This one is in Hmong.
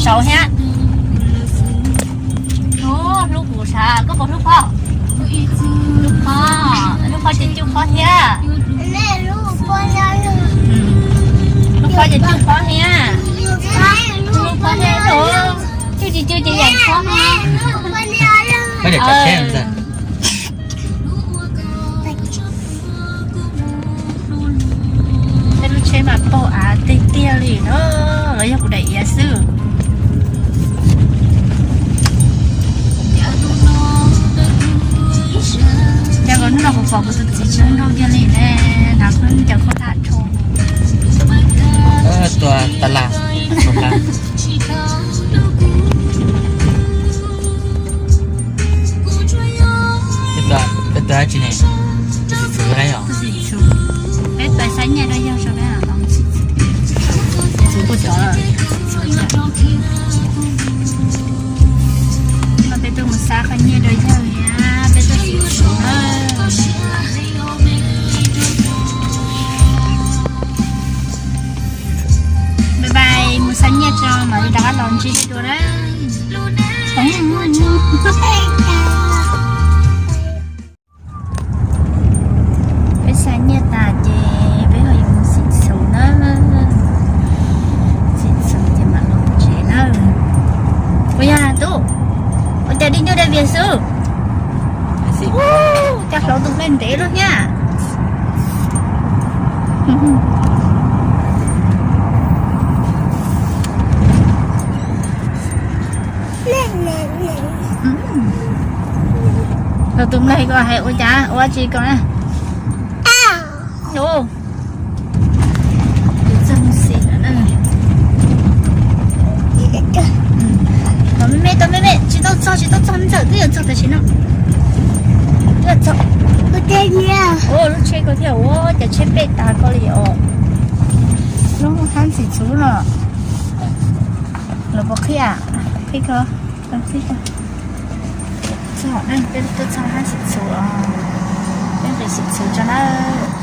Saud thiab. Hlub kuv sav, koj puas hlub phob? Hlub phob, hlub phob ces coj phob thiab. Hlub phob ces coj phob thiab. Hlub phob thiab, coj ces coj ces yam phob thiab. Peb lub tsheb mas pom av tiag tiag li na, los yog kuv daim iav xwb. Yog hnub no kuv pom kuv tus txiv tseem nrog kiag li ne, hnav khaub ncaws khaub hlab rho. Tua tas las. Peb tua dab tsi ne? Peb tua xab nyiaj rau yawg, peb txhub cov, no peb tuaj mus xa qhov nyiaj rau yawg thiab peb tuaj txhub na. Bye bye, mus xa nyiaj tso mam li rov qab los ntsib dua na. Peb xa nyiaj tas ces peb ho yuav mus xim txhuv na. Xim txhuv ces mam los tsev na. Ua yog tub, ua cas dig nyuj dai vias xwb? Cas hlauv tus me ntev luaj thiab. Los tus mlaig ko hais ua cas ua tsi ko na. Tus txog mus xim lawm na. Tau me me, tau me me, tsis tau txog, tsis tau txog, ntxawm twb yuav txog tam sim no. Twb yuav txog. Ua lub tsheb ko thiab ua cas tsheb pem tas ko li os. Lub hab xim txhuv no. Los puas qhib, qhib ko, qhib ko. Txog, peb tuaj txog hab xim txhuv os. Peb nqis xim txhuv tso nawb.